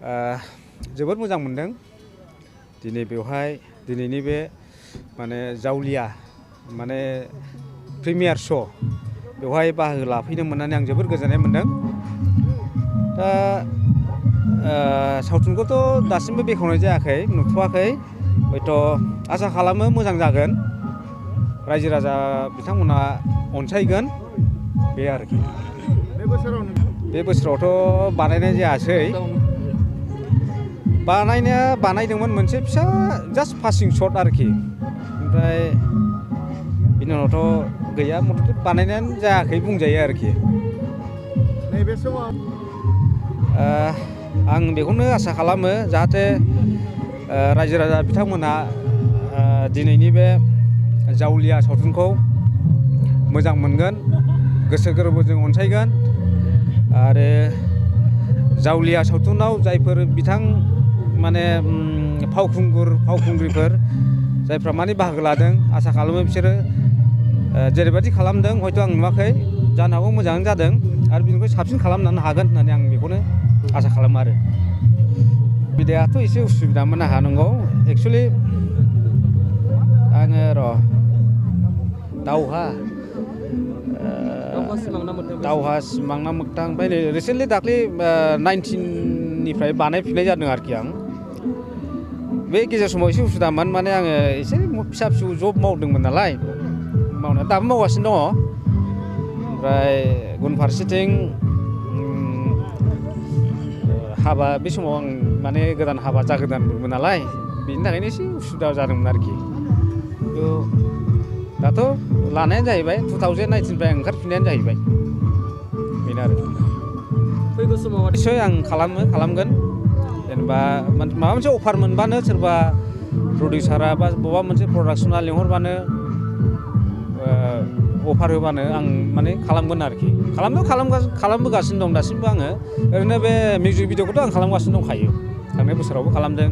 जोबोद मोजां मोनदों दिनै बेवहाय दिनैनि बे माने जावलिया माने प्रिमियार श' बेवहाय बाहागो लाफैनो मोननानै आं जोबोद गोजोननाय मोनदों। दा सावथुनखौथ' दासिमबो बेखेवनाय जायाखै, नुथ'वाखै, हयथ' आसा खालामो मोजां जागोन, रायजो राजा बिथांमोना अनसायगोन बे आरोखि। बे बोसोरावथ' बानायनाय जायासै, बानायदोंमोन मोनसे फिसा जास्ट पासिं शट आरोखि, ओमफ्राय बिनि उनावथ' गैया, मथथे बानायनायानो जायाखै बुंजायो आरोखि। नैबे समाव आं बेखौनो आसा खालामो जाहाथे रायजो राजा बिथांमोना दिनैनि बे जावलिया सावथुनखौ मोजां मोनगोन, गोसो गोरबोजों अनसायगोन आरो जावलिया सावथुनाव जायफोर बिथां माने फावखुंग्रिफोर जायफ्रा माने बाहागो लादों, आसा खालामो बिसोरो जेरैबायदि खालामदों हयथ' आं नुवाखै, जानो हागौ मोजाङानो जादों आरो बिनिफ्राय साबसिन खालामनो हागोन होननानै आं बेखौनो आसा खालामो आरो। सुबिदायाथ' एसे उसुबिदामोन आंहा, नंगौ एक्सुवेलि आङो दावहा सिमां ना मोगथां, ओमफ्राय रिसेन्टलि दाख्लै 19निफ्राय बानायफिननाय जादों आरोखि आं। बे गेजेर समाव एसे उसुबिदामोन, माने आङो एसे फिसा फिसौ जब मावदोंमोन नालाय, मावनाया दाबो मावगासिनो दङ, ओमफ्राय गुबुन फारसेथिं हाबा, बे समाव आं माने गोदान हाबा जागोदानमोन नालाय, बेनि थाखायनो एसे उसुबिदा जादोंमोन आरोखि। दाथ' लानायानो जाहैबाय 2019निफ्राय ओंखारफिननायानो जाहैबाय, बेनो आरो। फैगौ समाव निस्सय आं खालामगोन, जेनेबा माबा मोनसे अफार मोनबानो, सोरबा प्रडिउसारा बा बबेबा मोनसे प्रडाक्सना लिंहरबानो, अफार होबानो आं माने खालामगोन आरोखि। खालामबोगासिनो दं दासिमबो आङो। ओरैनो बे मिउजिक भिडिअखौथ' आं खालामगासिनो दंखायो, थांनाय बोसोरावबो खालामदों,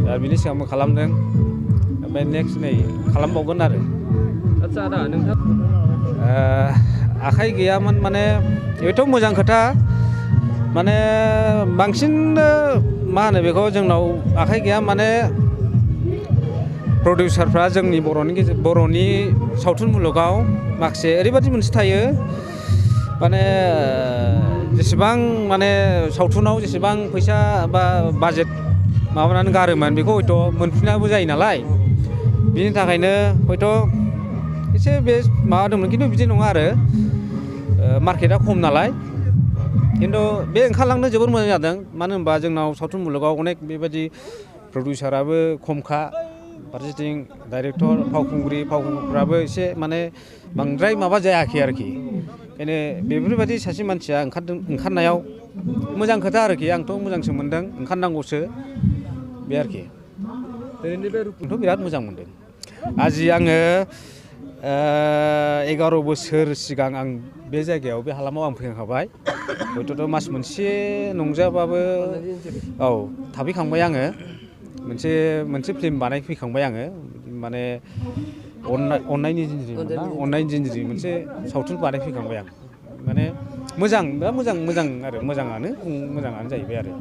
दा बिनि सिगांबो खालामदों, ओमफ्राय नेक्स्ट नै खालामबावगोन आरो। आदसा आदा, नोंथां आखाइ गैयामोन माने बेथ' मोजां खोथा, माने बांसिन मा होनो बेखौ, जोंनाव आखाइ गैया माने प्रडिउसारफ्रा जोंनि बर'नि सावथुन मुलुगाव माखासे ओरैबायदि मोनसे थायो, माने जेसेबां माने सावथुनाव जेसेबां फैसा बा बाजेट माबानानै गारोमोन, बेखौ हयथ' मोनफिनाबो जायो नालाय, बिनि थाखायनो हयथ' एसे बे माबादोंमोन, खिन्थु बिदि नङा आरो, मार्केटआ खम नालाय। खिन्थु बे ओंखारलांनो जोबोर मोजां जादों, मानो होनबा जोंनाव सावथुन मुलुगाव अनेक बेबायदि प्रडिउसाराबो खमखा, फारसेथिं डाइरेक्टर फावखुंग्रिफ्राबो एसे माने बांद्राय माबा जायाखै आरोखि। ओंखायनो बेफोरबायदि सासे मानसिया ओंखारनायाव मोजां खोथा आरोखि, आंथ' मोजांसो मोनदों, ओंखारनांगौसो बे आरोखि। आंथ' बिराद मोजां मोनदों। आजि आङो 11 बोसोर सिगां आं बे जायगायाव, बे हालामाव आं फैखांखाबाय, हयथ'थ' मास मोनसे नंजाबाबो, औ थाफैखांबाय आङो। मोनसे फिल्म बानायफैखांबाय आङो, माने अननायनि जिन्ज्रि मोनसे सावथुन बानायफैखांबाय आं। माने मोजां, बिराद मोजां आरो, मोजाङानो जाहैबाय आरो।